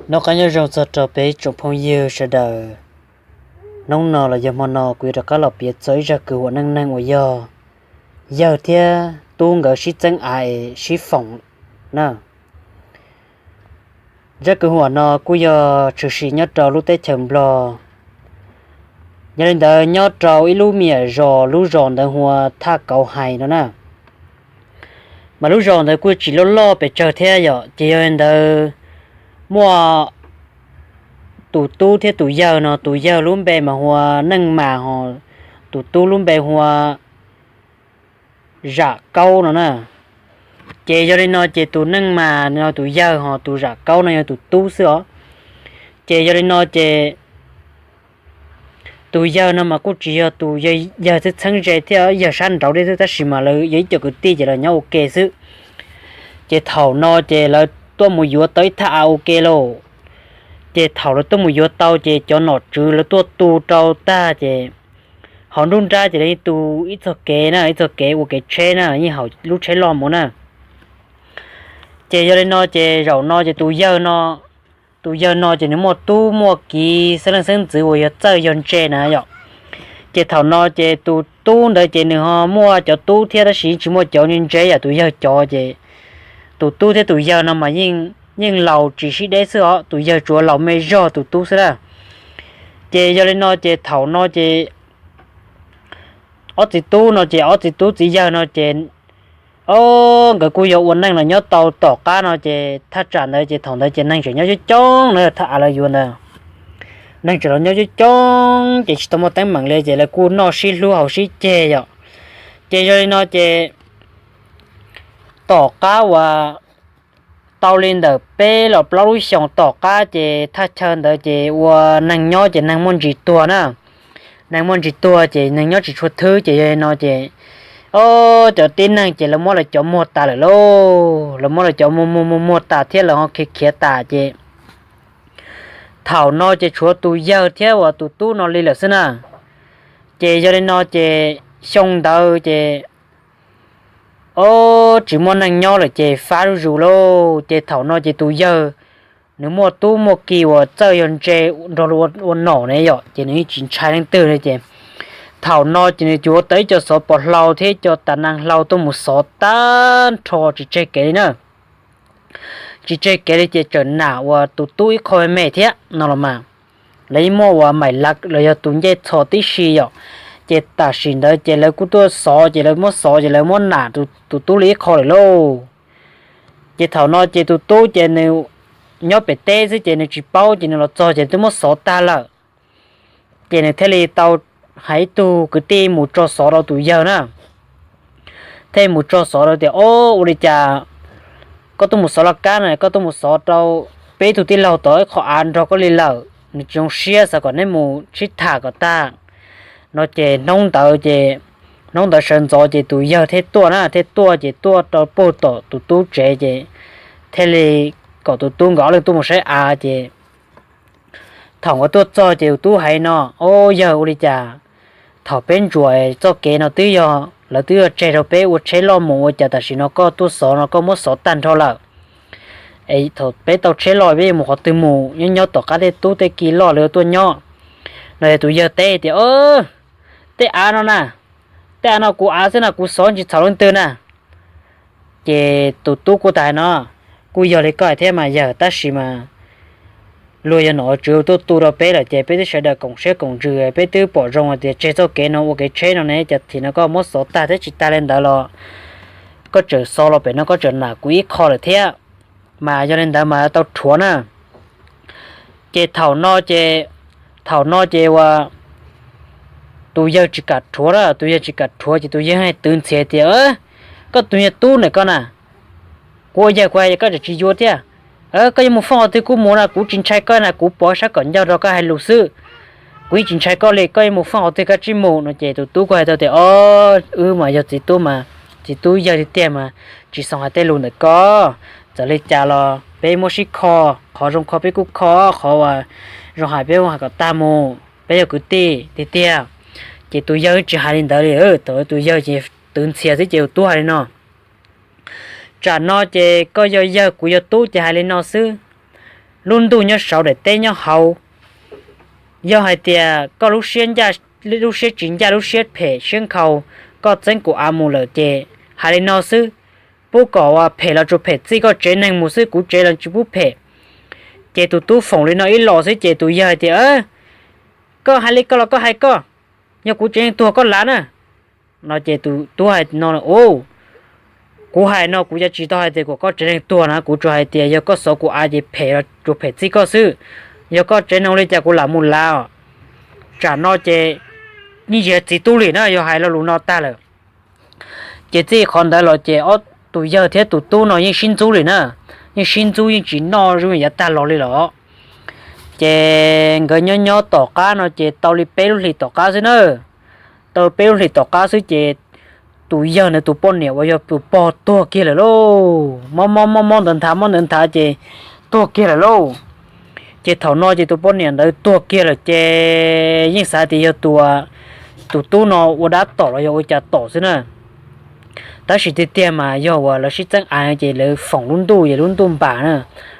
Noj qab nyob zoo txog rau peb tsoom phooj ywg sawv daws. Hnub no los yog hmo no kuv yuav rov qab los piav txog ib zaj kwv huam neej neeg uas yog yawg thiab tub nkawd sib txeeb av es sib foom na. Zaj kwv huam no kuj yog tshwm sim nyob rau lub teb chaws Nplog. Yog li ntawd nyob rau ib lub me nyuam zos, lub zos ntawd hu ua Thaj Kauv Hais no na. Mas lub zos ntawd kuj tsis loj loj pes tsawg thiab yom, ces yog li ntawd muaj tus tub thiab tus yawg no, tus yawg lub npe mas hu ua Neej Mas, ho tus tub lub npe hu ua Zam Kaub no na. Ces yog li no ces tus Neej Mas no tus yawg, ho tus Zam Kaub no yog tus tub xwb os. Ces yog li no ces tus yawg no mas kuj tsis yog tus yawg txheeb txheeb ze thiab yawg sab nraud thiab, tab sis mas lawv yog ib co kwv tij ces lawv nyob ua ke xwb. Ces thaum no ces lawv tuaj mus yuav tau ib thaj av ua ke lauj. Ces thaum lawv tuaj mus yuav tau ces cov nom tswv lawv tuaj tu rau tag ces hauv nruab nrab ces lawv yeej tu ib txoj kev na, ib txoj kev ua kev tsheb na, yeej hauv lub tsheb loj mus na. Ces yog li no ces zaum no ces tus yawg no, tus yawg no ces nws muaj tub muaj kiv xeeb leej xeeb ntxwv uas yog txawj yog ntse na yom. Ces thaum no ces tus tub ntawd ces nws ho muaj cov tub thiab tab sis yeej tsis muaj cov ntse ntse yam tus yawg cov ces tus tub thiab tus yawg no mas yeej laus tsis sib deb xwb os, tus yawg tsuas laus me zog tus tub xwb na. Ces yog li no ces thaum no ces ob txiv tub no ces ob txiv tub txiv yawg no ces o, nkawd kuj yog ua neej los nyob tau tom qab no ces thaj tsam ntawd ces thaum ntawd ces neeg tseem nyob coob coob na, thaj av lawv yuav ntawd neeg tseem los nyob coob coob ces tsis tau muaj teeb meem li ces lawv kuj noj sib hlub haus sib ceg yom. Ces yog li no ces tom qab uas tau li ntawm peb los plaub lub xyoos tom qab ces thaj chaw ntawd ces ua neeg nyob ces neeg muaj ntsis tuag na. Neeg muaj ntsis tuag ces neeg nyob tsis tshua thwb ces yog li no ces o, cov tib neeg ces lawv muab lawv cov muag tas lawm lauj, lawv muab lawv cov muag muag muag muag tas thiab lawv ho khiav khiav tas ces thaum no ces tshuav tus yawg thiab uas tus tub no li lawm xwb na. Ces yog li no ces xyoo ntawd ces o, tsis muaj neeg nyob lawm ces fab zuj zus lauj. Ces thaum no ces tus yawg nws muaj tub muaj kiv uas txawj yog ntse nrog luag ua nom ne yom, ces nws yeej tsis ntshai leej twg li ces thaum no ces nws cuav tau ib co xov pos hlau thiab ib co tas neeg hlau tuaj mus xov tag nrho tsis tseg kev li na. Tsis tseg kev li ces tseem nam uas tus tub ib qho me me thiab no los mas lawv yeej muaj uas maim lav los yog tus ncej txhos tib si yom. Ces tam sim ntawd ces lawv kuj tuaj xov ces lawv muab xov ces lawv muab nam tus tub li ib qho lawm lauj. Ces thaum no ces tus tub ces nws nyob pem teb xwb ces nws tsis paub ces nws los txog ces twb muab xov tag lawm. Ces nws thiaj li tau hais ib tug kwv tij mus tso xov rau tus yawg na. Thiaj mus tso xov rau tias, o, ua li cas koj tuaj mus xov laj kab no, koj tuaj mus xov rau peb tug tij laug tod ib qho av nrog koj li lawm, nws tsis zoo siab, xav kom neb mus sib tham kom tag no. Ces hnub ntawd ces, hnub ntawd sawv ntxov ces tus yawg thiaj tuaj na, thiaj tuaj ces tuaj rau puag tom tus tub tsev ces thiaj li kom tus tub nkawd ob leeg tuaj mus saib av ces thaum nkawd tuaj txog ces tus tub hais no, o, yawg, ua li cas thaum peb ntsuas txoj kev no twb yog lawv twb yog tseg rau peb ua tsheb loj mus, ua cas tam sim no koj tuaj xov no koj muab xov tag nrho lawm? Es thaum peb tau tsheb loj peb yuav mus qhov twg mus, nyob nyob tom qab tej tub tej ki loj lawv tuaj nyob no. Ces tus yawg teb tias, tej av no na, tej av no kuv av xwb na, kuv xov tsis txhaum leej twg na. Ces tus tub kuj tas hais no, kuj yog li koj hais thiab mas yawg, tab sis mas luag yog nom tswv tuaj tu rau peb lawm ces peb twb sawv daws koom siab koom ntsws, peb twb pom zoo hais tias tseg txoj kev no ua kev tsheb no ne, cas thim no koj muab xov tag thiab tsis tas li ntawd los koj tseem xov los pem no koj tseem nam kuv ib qho lawm thiab, mas yog li ntawd mas tau rhuav na. Ces thaum no ces, thaum no ces uas tus yawg tsis kam rhuav na, tus yawg tsis kam rhuav ces tus yawg hais twv ntxhias tias, koj tus yawg tub ntawm koj na, kuv ua yawg kuv hais koj tseem tsis yuav thiab. Koj yuav mus fooj qhov twg kuj mus na, kuv tsis ntshai koj na, kuv pov sab kom ncauj rau koj hais lus xwb. Kuv yeej tsis ntshai koj li, koj yuav mus fooj qhov twg koj tsij mus no. Ces tus tub kuj hais tau tias, o, wb mas yog txiv tub mas, txiv tub yawg tiag tiag mas tsis xav hais tej lus ntawm koj. Txawm li cas los peb muab sib kho, qhov zoo kho peb kuj kho, qhov uas zoo hais peb hais kom tag mus, peb yog kwv tij tiag tiag. Ces tus yawg tsis hais li ntawd li, thaum tus yawg ces twv ntxhias xwb ces tus tub hais li no, tsam no ces koj yog yawg kuv yog tub ces hais li no xwb. lub ntuj nyob saud daim teb nyob hauv. Yog hais tias koj lub siab ncaj, lub siab tsis ncaj, lub siab phem siab nkhaus, koj txeeb kuv av mus lawm ces hais li no xwb, pub kom phem los tsuas phem txij koj tsev neeg mus xwb, kuv tsev los tsis pub phem. Ces tus tub foom li no ib los xwb ces tus yawg hais tias, koj hais li koj los koj hais koj, yog kuv tsev neeg tuag koj lav na. No ces tus tub hais no, kuv hais no kuv yeej tsis tau hais tias kom koj tsev neeg tuag na, kuv tsuas hais tias yog koj xov kuv av ces phem los tsuas phem txij koj xwb, yog koj tsev neeg li cas kuv lam mus lav. Tsam no ces yeej tsis txiv tub li na, yog hais lo lus no tag lawm. Ces txij qhov ntawd los ces ob tus yawg thiab tus tub no yeej sib ntxub li na, yeej sib ntxub yeej tsis noj zoo yav tag los li lawm. Ces nkawd nyob nyob tom qab no ces tau li peb lub hlis tom qab xwb na. Tau peb lub hlis tom qab xwb ces tus yawg ntawd tus poj niam uas yog tus pog tuag kiag lawm lauj. Mob mob mob mob ntawd nthav mob ntawd nthav ces tuag kiag lawm lauj. Ces thaum no ces tus poj niam ntawd tuag kiag lawm ces yeej xav tias yog tus, tus tub no ua dab tom los yog ua cas tom xwb na. Tab sis tiag tiag mas yog uas lawv sib txeeb av ces lawv foom lub ntuj es lub ntuj npam na,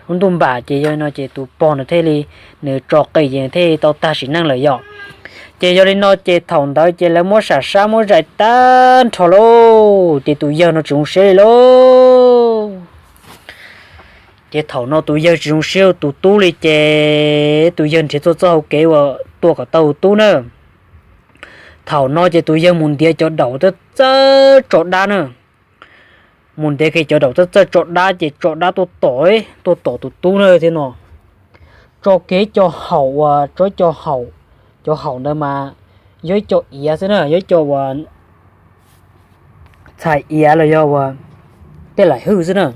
lub ntuj npam ces yog no ces tus pog nws thiaj li, nws tso qis ces thiaj tau tag sim neej lawm yom. Ces yog li no ces thaum ntawd ces lawv muab sam sab muab zais tag nrho lauj, ces tus yawg no tsis zoo siab li lauj. Ces thaum no tus yawg tsis zoo siab tus tub li ces tus yawg nrhiav txoj txoj hau kev uas tua kom tau tus tub na. Thaum no ces tus yawg mus ntiav cov daum txawj tso dab na, mus ntiav kiag cov daum txawj txawj tso dab ces tso dab tuaj tom, tuaj tom tus tub na thiab no. Tso kiag cov haum uas, tso cov haum, cov haum ntawd mas yog ib co iav xwb na, yog ib co uas txhais iav los yog uas tej laim hwj xwb na.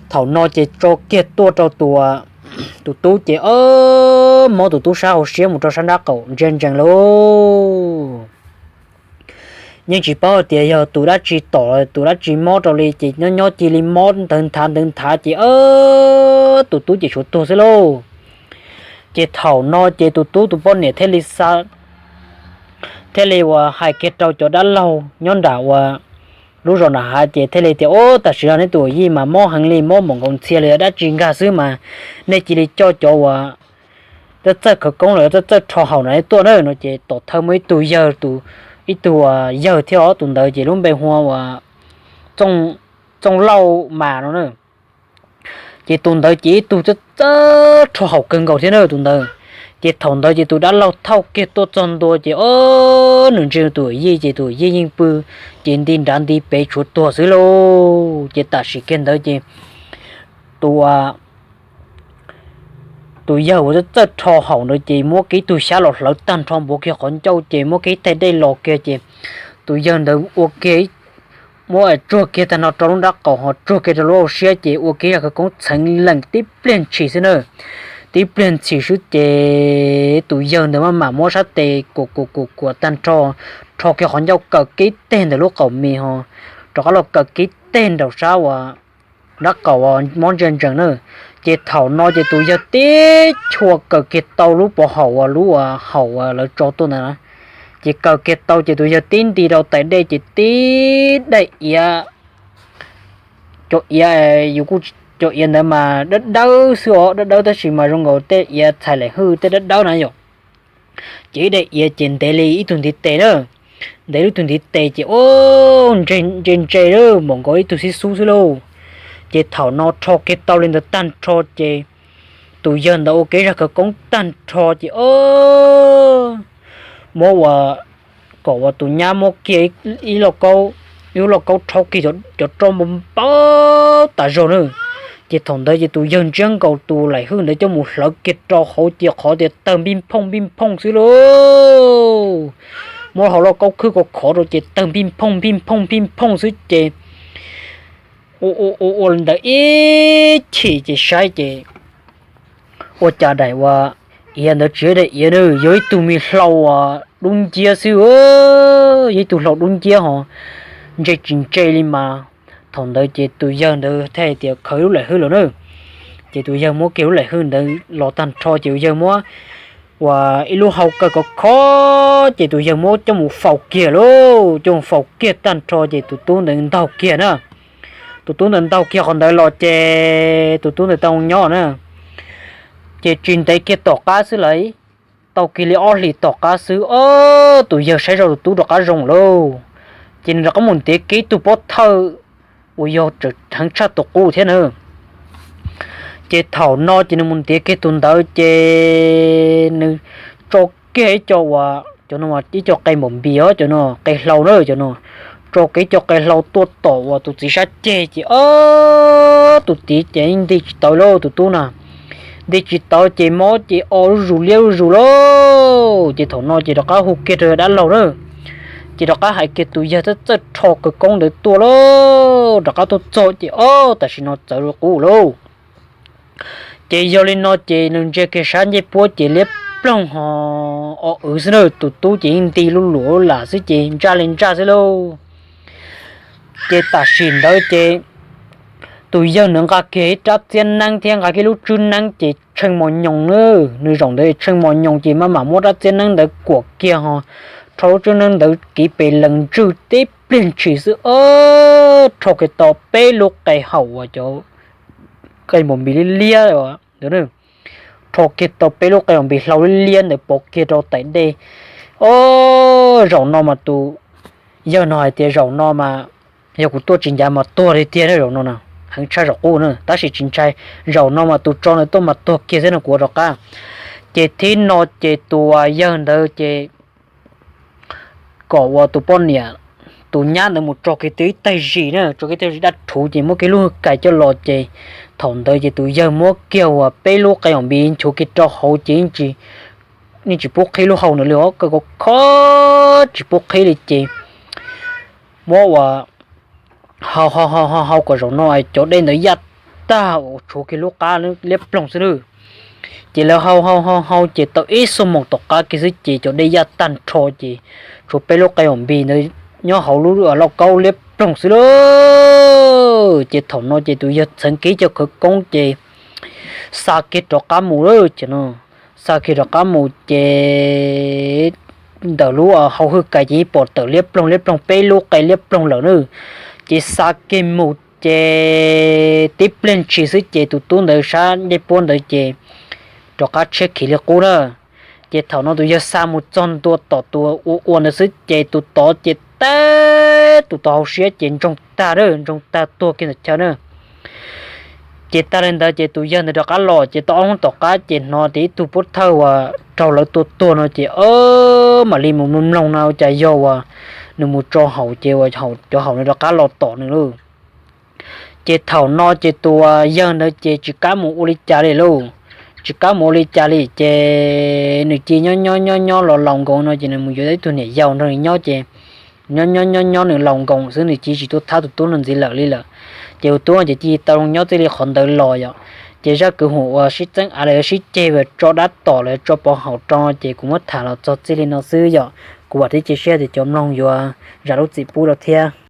Thaum no ces tso kiag tuaj rau tus, tus tub ces mob tus tub sab hauv siab mus rau sab nraub qaum ntsia ntsees lauj. Yeej tsis paub tias yog tus dab tsi tom tus dab tsi mob rau li ces nyob nyob cia li mob ntawd nthav ntawd nthav ces tus tub ces tshuav tuag xwb lauj. Ces thaum no ces tus tub tus poj niam thiaj li xa, thiaj li uas hais kiag rau cov dab laug nyob nram uas lub zos nram hav ces thiaj li tias, Ub, tam sim no neb tus yij mas mob heev li, mob npaum nkaus ntxhia li, dab tsi nkag xwb mas nej cia li coj cov uas txawj txawj khawv koob los txawj txawj rho haum nram tuaj na. No ces tom thawj muaj ib tug yawg, tus, ib tug yawg thiab os, tus ntawd ces lub npe hu ua Txooj Lauj Mas no na. Ces tus ntawd ces ib tug txawj txawj rho haum kawg nkaus thiab na tus ntawd. Ces thaum ntawd ces tus dab laug thauj kiag tuaj txog ntua ces o, nws ntsia tus yij ces tus yij yeej pw, ces nti nrad nti pem tshuav tuag xwb lauj. Ces tam sim kiag ntawd ces tus, tus yawg uas txawj txawj rho haum ntawd ces muab kiag ib tug xyab los hlawv tag nrho npuav kiag qhov ncauj ces muab kiag ib teg dej los kiag ces tus yawg ntawd ua kiag, muab tsuag kiag tag nrho rau lub nraub qaum ho tsuag kiag rau lub hauv siab ces ua kiag zaj khawv koob txheev lees tib pliag ntshis xwb na. Tib pliag ntshis xwb ces tus yawg ntawd maj mam muab sab tes kuam kuam kuam kuam tag nrho, rho kiag qhov ncauj kaw kiag teg ntawm lub qaum mis ho rov qab los kaw kiag teg nraum sab uas nraub qaum uas mob ntsia ntsees na. Ces thaum no ces tus yawg tib chua kaw kiag tau lub pov haum uas lub uas haum uas lawv tso tuaj ntawd na. Ces kaw kiag tau ces tus yawg tib nti rau tais dej ces tib daim iav, cov iav, yus kuj, cov iav ntawd mas dawb dawb xwb os, dawb dawb tab sis mas zoo nkaus tej iav txhais lees hwj tej dawb dawb na yom. Ces ib daim iav ces ntev li ib tug ntiv tes na, ntev li ib tug ntiv tes ces o, ntse ntse ntse lawm npaum nkaus ib tug xib xub xwb lauj. Ces thaum no rho kiag tau li ntawd tag nrho ces tus yawg ntawd ua kiag zaj khawv koob tag nrho ces o, muab ua kom uas tus nyab muab kiag ib lauj kaub, ib lub lauj kaub rhaub kiag cov roj npau npau tas zog na. Ces thaum ntawd ces tus yawg ntsiab nkaus tus laim hwj ntawd coj mus hlawv kiag rau hauv ces qhov tias tawg npij phooj npij phooj xwb lauj. Muab hauv lauj kaub khwb khov khov rau ces tawg npij phooj npij phooj npij phooj xwb ces ua ua ua ua ntawd ib chim ces saib ces ua cas daim uas iav ntawd tsis yog daim iav na, yog ib tug me hlau uas dub nciab xwb, yog ib tug hlau dub nciab ho ntse tsis ntse li mas. Thaum ntawd ces tus yawg ntawd thiaj hais tias khaws ib lub laim hwj los na. Ces tus yawg muab kiag lub laim hwj ntawd los tag nrho ces tus yawg muab ua ib lub hau kaw khov khov ces tus yawg muab coj mus faus kiag lauj, coj mus faus kiag tag nrho ces tus tub ntawd ntaug kiag na. Tus tub ntawd ntaug kiag qhov ntawd los ces tus tub ntawd tau nyob na. Ces tsis ntev kiag tom qab xwb lawm, tau kiag li ob hlis tom qab xwb, tus yawg saib zoj tus tub rov qab zoo lauj, ces nws rov qab mus ntiav kiag ib tug pov thawj uas yog heev tshaj tus qub thiab na. Ces thaum no ces nws mus ntiav kiag tus ntawd ces nws tso kiag ib co uas cov no ib co qe npaum npis os, cov no qe hlau na, cov no tso kiag ib co qe hlau tuaj tom uas tus txiv sab ceg ces ob tus txiv ces nti tsis tawv lauj, tus tub na nti tsis tawv ces mob ces o zuj zus liab zuj zus lauj. Ces thaum no ces rov qab hu kiag rau dab laug na, ces rov qab hais kiag tus yawg txawj txawj rho khawv koob ntawd tuaj lauj, rov qab tuaj txog ces ob tam sim no txawv qub lauj. Ces yog li no ces nws ntsia kiag sab ncej puab ces liab ploog ho o wv xwb na, tus tub ces yeej nti lub luam lam xwb ces ntsaj li ntsaj xwb lauj. Ces tam sim ntawd ces tus yawg nws nqa kiag ib rab txiab neeb thiab nqa kiag lub tswb neeb ces tsheej mos nyoos na, nws zaum ntawd tsheej mos nyoos ces maj mam muab rab txiab neeb ntawd kuam kiag ho rho lub tswb neeb ntawd kiv pes lees ntswj tib pliag ntshis xwb, rho kiag tau peb lub qe haum uas cov qe npaum npis liab liab ntawd, rho kiag tau peb lub qe npaum npis hlau liab liab ntawd pov kiag rau tais dej. Ob, zaum no mas tus yawg no hais tias zaum no mas yog kuv tuaj tsis ncav mas tuag li tiag na, zaum no na heev tshaj zaum qub na, tab sis tsis ntshai, zaum no mas tus tso ntawd tuaj mas tuag kiag xwb no kuv ua rov qab. Ces thib no ces tus yawg ntawd ces kom uas tus poj niam, tus nyab ntawd mus tso kiag tau ib taig zis na, tso kiag ib taig zis dab rhuv ces muab kiag lub hwj kais coj los ces thaum ntawd ces tus yawg muab kiag uas peb lub qe npaum npis nchuav kiag rau hauv ces yeej tsis pub qhib lub hau ntawd li os, kawg kho kho tsis pub qhib li ces muab uas hau hau hau hau kom zaum no cov dej ntawd yaj tag uas tshuav kiag lub qab liab ploog xwb na. Ces lawv hau hau hau hau ces tau ib xuab moos tom qab kiag xwb ces cov dej yaj tag nrho ces tshuav peb lub qe npaum npis ntawd nyob hauv lub lauj kaub liab ploog xwb lauj. Ces thaum no ces tus yawg txheev kiag cov khawv koob ces xa kiag rov qab mus lawm ces no, xa kiag rov qab mus ces ntawm lub hau hwj kais ces yeej pom tawm liab ploog liab ploog peb lub qe liab ploog lawm na. Ces xa kiag mus ces tib pliag ntshis xwb ces tus tub ntawd sab ncej puab ntawd ces rov qab tshiab khiv li qub na. Ces thaum no tus yawg xa mus txog ntua tom tus ua ua ntawd xwb ces tus tod ces teb tus tod hauv siab ces ntsoog tag, ntsoog tag tuag kiag ntawm chaw na. Ces tag li ntawd ces tus yawg ntawd rov qab los ces tau ob hnub tom qab ces hnov tias ib tug pov thawj uas raug lawv tua tuag no ces mam li mus mloog mloog no ua cas yog uas nws mus tso haum ces uas cov haum nws rov qab los tom nws lauj. Ces thaum no ces tus yawg ntawd ces tsis kam mus ua li cas li lauj, tsis kam mus ua li cas li ces nws cia nyob nyob nyob nyob los laus nkoos no ces nws mus yuav ib tug niam yau nrog nws nyob ces nyob nyob nyob nyob nws laus nkoos xwb nws cia tsis tuaj thab tus tub no ntxiv lawm li lawm. Ces tus tub ces cia tau zoo nyob txij li qhov ntawd los yom. Ces zaj kwv huam uas sib txeeb av los yog sib ceg uas tso dab tom los yog tso pov haum rau ces kuv muab tham los txog txij li no xwb yom, kuv vam thiab cia siab tias cov mloog yuav zam lub txim pub rau thiab.